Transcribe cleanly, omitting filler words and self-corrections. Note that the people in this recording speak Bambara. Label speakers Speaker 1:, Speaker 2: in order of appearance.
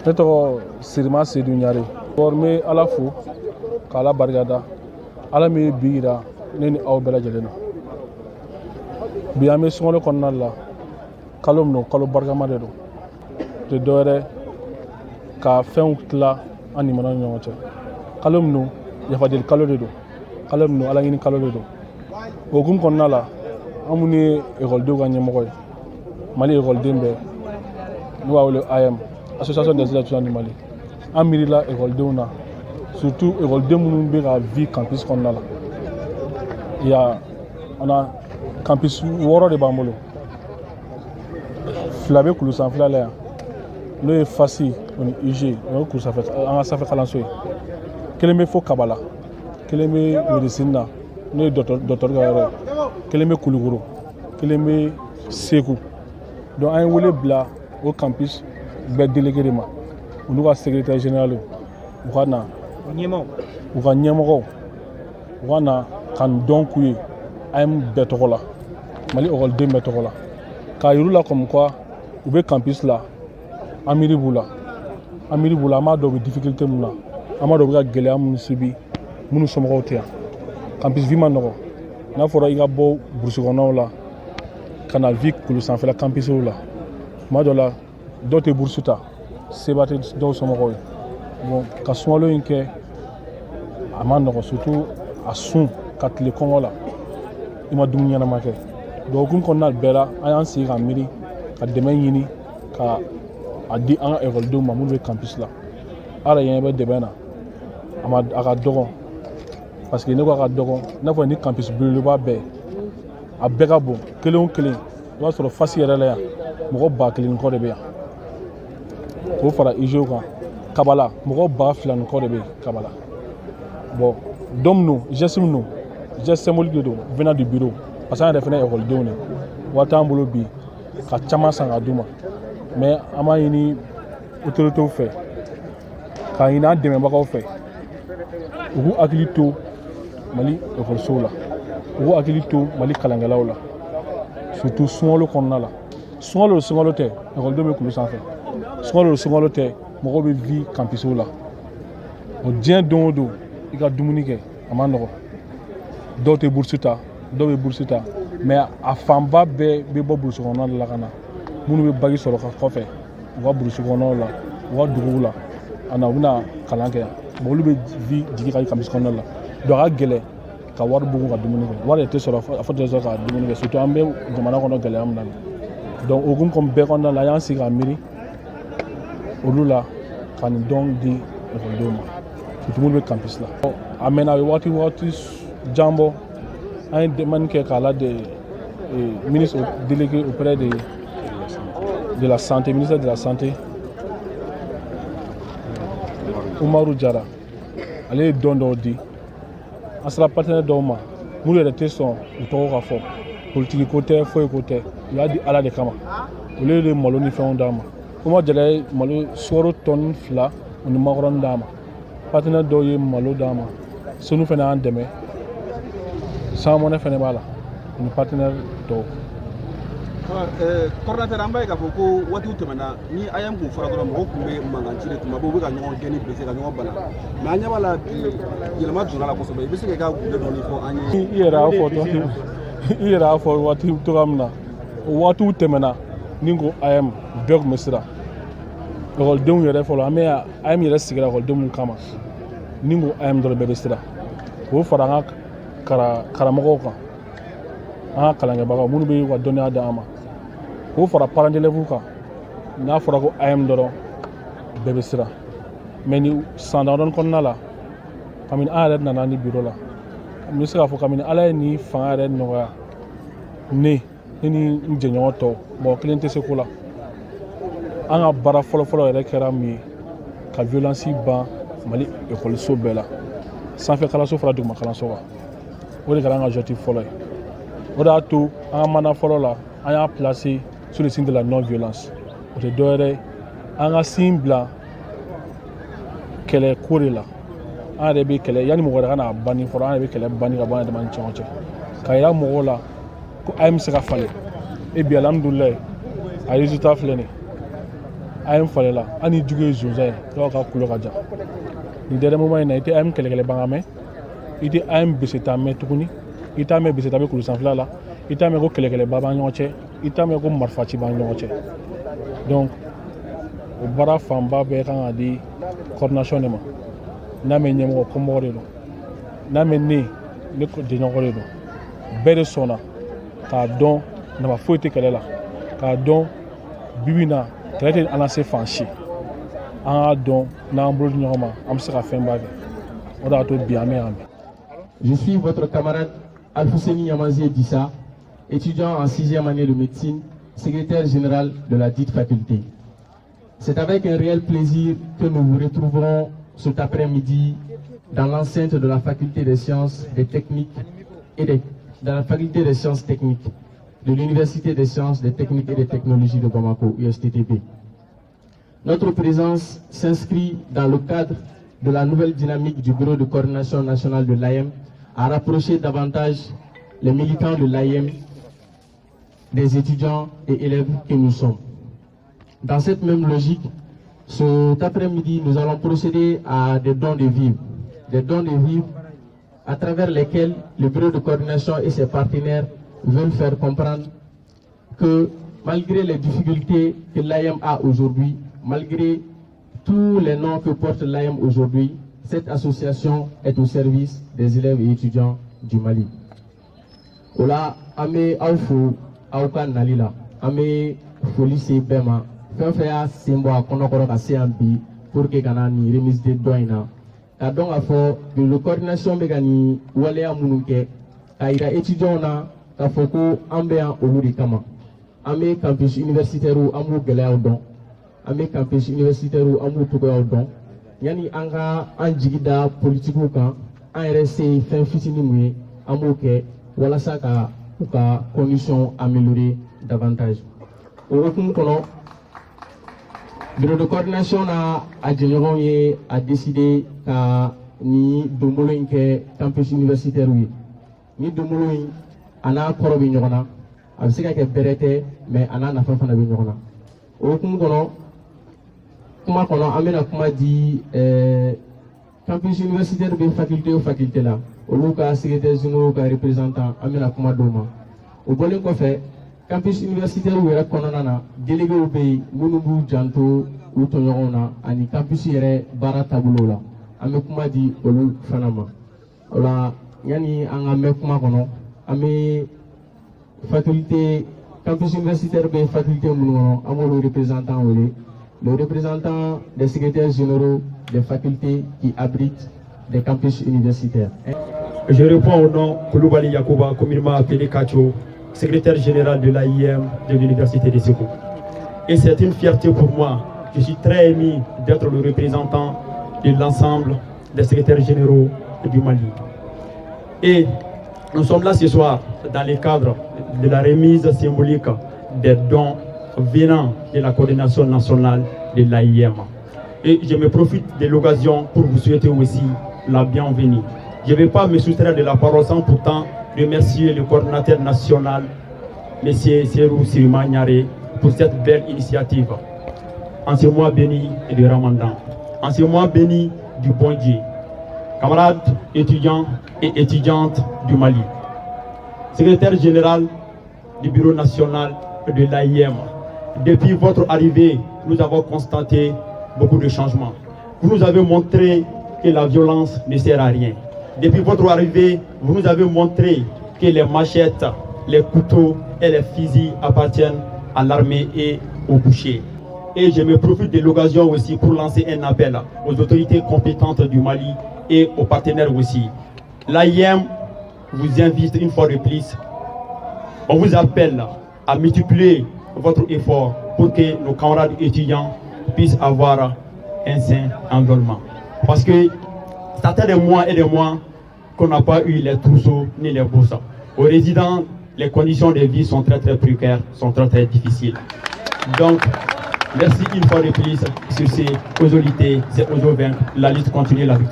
Speaker 1: Ne tɔgɔ Sirima Sedu Ɲare. D'abord, n bɛ Ala fo k'Ala barikada, Ala min ye bi yira ne ni aw bɛɛ lajɛlen na. Bi, an bɛ sunkalo kɔnɔna la, kalo min don, kalo barikama de don. O tɛ dɔwɛrɛ ka fɛnw tila an nimanaw ni ɲɔgɔn cɛ. Kalo min don, yafadeli kalo de don, kalo min don, Ala ɲini kalo de don. O hukumu kɔnɔna la, an minnu ye ekɔlidenw ka ɲɛmɔgɔ ye, Mali ekɔliden bɛɛ, n'u b'a wele AEEM, Association des étudiants du Mali, an miirila ekɔlidenw na, surtout ekɔliden minnu bɛ ka vie campus kɔnɔna la. Ya an na campus 6 de b'an bolo. Fila bɛ kulu sanfɛla la yan, n'o ye FASI, o ni UG, o ye kulu sanfɛ, an ka sanfɛ kalanso ye. Kelen bɛ fo Kabala, kelen bɛ médecine na, n'o ye docteur ka yɔrɔ ye, kelen bɛ Kulukoro, kelen bɛ Segu. Donc an ye wele bila o campus bɛɛ délégué de ma, olu ka secrétaire général, u ka na, u ka ɲɛmɔgɔw, u ka na ka nin dɔn k'u ye AEEM bɛɛ tɔgɔ la, Mali ekɔliden bɛɛ tɔgɔ la, k'a yir'u la comme quoi u bɛ campus la, an miiri b'u la, an miiri b'u la. An b'a dɔn u bɛ difficulté mun na, an b'a dɔn u bɛ ka gɛlɛya minnu subi, minnu somɔgɔw tɛ yan. Campus vie ma nɔgɔn. N'a fɔra i ka bɔ brousse kɔnɔnaw la ka na vie kulu sanfɛla campusw la, tuma dɔ la dɔw tɛ bourse ta, seba tɛ dɔw somɔgɔw ye. Bon, ka sunkalo in kɛ, a ma nɔgɔn, surtout a sun ka tile kɔngɔ la, i ma dumuni ɲɛnama kɛ. Donc hukumu kɔnɔna bɛɛ la, an y'an sigi ka miiri ka dɛmɛ ɲini ka a di an ka ekɔlidenw ma minnu bɛ campus la. Ala ɲɛ bɛ dɛmɛ na, a ma, a ka dɔgɔn, parce que ne ko a ka dɔgɔn, i n'a fɔ ni campus belebeleba bɛɛ, a bɛɛ ka bon kelen o kelen, i b'a sɔrɔ FASI yɛrɛ la yan, mɔgɔ 1000 ni kɔ de bɛ yan, k'o fara UG kan. Kabala, mɔgɔ 2000 ni kɔ de bɛ yen Kabala. Bon, don min don, geste min don, geste symbolique de don venant du bureau, parce que an yɛrɛ fana ye ekɔlidenw de, waati t'an bolo bi ka caman san ka d'u ma. Mais an b'a ɲini autorités fɛ, k'a ɲini an dɛmɛbagaw fɛ, u k'u hakili to Mali ekɔlisow la, u k'u hakili to Mali kalankɛlaw la, surtout sunkalo kɔnɔna la. Sunkalo, sunkalo tɛ, ekɔlidenw bɛ kulu sanfɛ. Sunkalo, sunkalo tɛ, mɔgɔw bɛ vie campusw la. O diɲɛ don o don, i ka dumuni kɛ, a ma nɔgɔn. Dɔw tɛ bourse ta, dɔw bɛ bourse ta, mais a fanba bɛɛ bɛ bɔ brousse kɔnɔna de la ka na. Minnu bɛ bac sɔrɔ ka kɔfɛ, u ka brousse kɔnɔnaw la, u ka duguw la, a na, u bɛna kalan kɛ yan. Bon, olu bɛ vie jigin ka campus kɔnɔna la. Donc a ka gɛlɛn ka wari bugun ka dumuni kɛ, wari yɛrɛ tɛ sɔrɔ, a fɔ tɛ sɔrɔ ka dumuni kɛ, surtout an bɛ jamana kɔnɔ gɛlɛya min na bi. Donc o hukumu kɔni bɛɛ kɔnɔna la, an y'an sigi ka miiri olu la ka nin dɔn di ekɔlidenw ma, surtout minnu bɛ campus la. A mɛnna, a bɛ waati jan bɔ, an ye demande kɛ k'a la de ministre délégué auprès de la santé, ministère de la santé, Umaru Jara. Ale ye dɔn dɔw di, an sera partenaire dɔw ma, minnu yɛrɛ tɛ sɔn u tɔgɔ ka fɔ, politiki ko tɛ, foyi ko tɛ, u y'a di Ala de kama. Olu de malo ni fɛnw d'an ma. Umaru Jara ye malo sukaro tɔni 2 o ni makɔrɔni d'an ma. Partenaire dɔw ye malo d'an ma, sonu fana y'an dɛmɛ, sanmɔnɛ fana b'a la, ani partenaire dɔw.
Speaker 2: Coordinateur, an b'a ye k'a fɔ ko waatiw tɛmɛna ni AEEM kun fɔra dɔrɔn, mɔgɔw tun bɛ mankan ci de, tuma bɛɛ u bɛ ka ɲɔgɔn gɛn ni bese ka ɲɔgɔn bana. Mais an ɲɛ b'a la bi, yɛlɛma donna la kosɛbɛ. I bɛ se k'i ka gundo dɔɔni fɔ an ye?
Speaker 1: I yɛrɛ y'a fɔ dɔɔni, i yɛrɛ y'a fɔ waati cogoya min na, o waatiw tɛmɛna. Ni ko AEEM, bɛɛ tun bɛ siran, ekɔlidenw yɛrɛ fɔlɔ. An bɛ AEEM yɛrɛ sigira ekɔlidenw mun kama, ni ko AEEM dɔrɔn, bɛɛ bɛ siran. K'o fara an ka karamɔgɔw kan, an ka kalankɛbagaw minnu bɛ u ka dɔnniya d'an ma, k'o fara parents d'élèves kan, n'a fɔra ko AEEM dɔrɔn, bɛɛ bɛ siran. Mais ni san damadɔni kɔnɔna la, kabini an yɛrɛ nana ni bureau la, n bɛ se k'a fɔ kabini Ala ye nin fanga yɛrɛ nɔgɔya ne ni n jɛɲɔgɔn tɔw, mɔgɔ kelen tɛ se ko la. An ka baara fɔlɔfɔlɔ yɛrɛ kɛra min ye, ka violence ban Mali ekɔliso bɛɛ la, sanfɛ kalanso fara duguma kalanso kan. O de kɛra an ka objectif fɔlɔ ye. O de y'a to an ka mandat fɔlɔ la, an y'a placé sur le signe de la non violence. O tɛ dɔwɛrɛ ye, an ka sin bila kɛlɛ ko de la. An yɛrɛ bɛ kɛlɛ yanni mɔgɔ wɛrɛ ka n'a banni fɔlɔ, an yɛrɛ bɛ kɛlɛ banni ka bɔ an yɛrɛ dama ni ɲɔgɔn cɛ, ka yira mɔgɔw la ko AEEM bɛ se ka falen. Et bi, alhamdulilayi, a résultat filɛ nin ye. AEEM falela. Hali ni jugu ye zonzan ye, dɔw ka kulo ka jan. Nin dernier moment in na, i tɛ AEEM kɛlɛkɛlɛbaga mɛn, i tɛ AEEM beseta mɛn tuguni, i t'a mɛn beseta bɛ kulu sanfɛla la, i t'a mɛn ko kɛlɛkɛlɛba b'an ɲɔgɔn cɛ, i t'a mɛn ko marifaci b'an ɲɔgɔn cɛ. Donc o baara fanba bɛɛ kan ka di coordination de ma. N'a mɛn ɲɛmɔgɔ kɔmɔgɔ de don, n'a mɛn ne jɛɲɔgɔn de don. Bɛɛ de sɔnna k'a dɔn nafa foyi tɛ kɛlɛ la, k'a dɔn bibi in na kɛlɛ tɛ an lase fan si. An k'a dɔn n'an bolo di ɲɔgɔn ma, an bɛ se ka fɛnba kɛ. O de y'a to bi an bɛ yan bi.
Speaker 3: Je suis votre camarade Alfousseni Yamazie Dissa, étudiant en sixième année de médecine, secrétaire général de la dite faculté. C'est avec un réel plaisir que nous vous retrouverons cet après-midi dans l'enceinte de la faculté des sciences, des techniques et des, dans la faculté des sciences techniques de l'Université des sciences, des techniques et des technologies de Bamako, USTTB. Notre présence s'inscrit dans le cadre de la nouvelle dynamique du Bureau de coordination nationale de l'AEEM à rapprocher davantage les militants de l'AEEM des étudiants et élèves que nous sommes. Dans cette même logique, cet après-midi, nous allons procéder à des dons de vivres. Des dons de vivres à travers lesquels le Bureau de coordination et ses partenaires veulent faire comprendre que malgré les difficultés que l'AEEM a aujourd'hui, malgré tous les noms que porte l'AEEM aujourd'hui, cette association est au service des élèves et étudiants du Mali. O la, an bɛ aw fo aw ka nali la. An bɛ foli se bɛɛ ma, fɛn fɛn y'a sen bɔ a kɔnɔkɔrɔ ka se yan bi pour que ka na nin remise de don in na, k'a dɔn k'a fɔ bureau de coordination bɛ ka nin waleya minnu kɛ k'a yira étudiants na k'a fɔ ko an bɛ yan olu de kama. An bɛ campus universitaire, an b'u gɛlɛyaw dɔn, an bɛ campus universitaire, an b'u cogoyaw dɔn. Yanni an ka an jigi da politikiw kan, an yɛrɛ se ye fɛn fitinin mun ye, an b'o kɛ walasa ka u ka conditions améliorer davantage. O hukumu kɔnɔ, bureau de coordination n'a a jɛɲɔgɔnw ye a décidé ka ni donbolo in kɛ campus universitaire ye. Ni donbolo in, a n'a kɔrɔ bɛ ɲɔgɔn na, a bɛ se ka kɛ bɛrɛ tɛ, mais a n'a nafa fana bɛ ɲɔgɔn na. O hukumu kɔnɔ, kuma kɔnɔ, an bɛna kuma di campus universitaire bɛ faculté o faculté la, olu ka secrétaire généraux ka représentant, an bɛna kuma d'o ma. O bɔlen kɔfɛ, campus universitaire yɛrɛ kɔnɔna na, délégués bɛ yen minnu b'u janto u tɔɲɔgɔnw na ani campus yɛrɛ baara taabolo la, an bɛ kuma di olu fana ma. O la, yanni an ka mɛn kuma kɔnɔ, an bɛ faculté, campus universitaire bɛ faculté minnu kɔnɔ, an b'olu représentant wele, le représentant des secrétaires généraux des facultés qui abritent des campus universitaires.
Speaker 4: Je réponds au nom Koulibaly Yacouba, communément appelé Kacho, secrétaire général de l'AEEM de l'Université de Ségou. Et c'est une fierté pour moi. Je suis très ému d'être le représentant de l'ensemble des secrétaires généraux du Mali. Et nous sommes là ce soir dans le cadre de la remise symbolique des dons venant de la coordination nationale de l'AEEM. Et je me profite de l'occasion pour vous souhaiter aussi la bienvenue. Je ne vais pas me soustraire de la parole sans pourtant remercier le coordinateur national, M. Serou Sirima Niaré, pour cette belle initiative. En ce mois béni de Ramadan, en ce mois béni du bon Dieu, camarades étudiants et étudiantes du Mali, secrétaire général du bureau national de l'AEEM, depuis votre arrivée, nous avons constaté beaucoup de changements. Vous nous avez montré que la violence ne sert à rien. Depuis votre arrivée, vous nous avez montré que les machettes, les couteaux et les fusils appartiennent à l'armée et aux bouchers. Et je me profite de l'occasion aussi pour lancer un appel aux autorités compétentes du Mali et aux partenaires aussi. L'AEEM vous invite une fois de plus, on vous appelle à multiplier votre effort pour que nos camarades étudiants puissent avoir un sain environnement. Parce que ça fait des mois et des mois qu'on n'a pas eu les trousseaux ni les bourses. Aux résidents, les conditions de vie sont très très précaires, sont très très difficiles. Donc, merci une fois de plus sur ces autorités, c'est aux vaincre. La lutte continue, la victoire.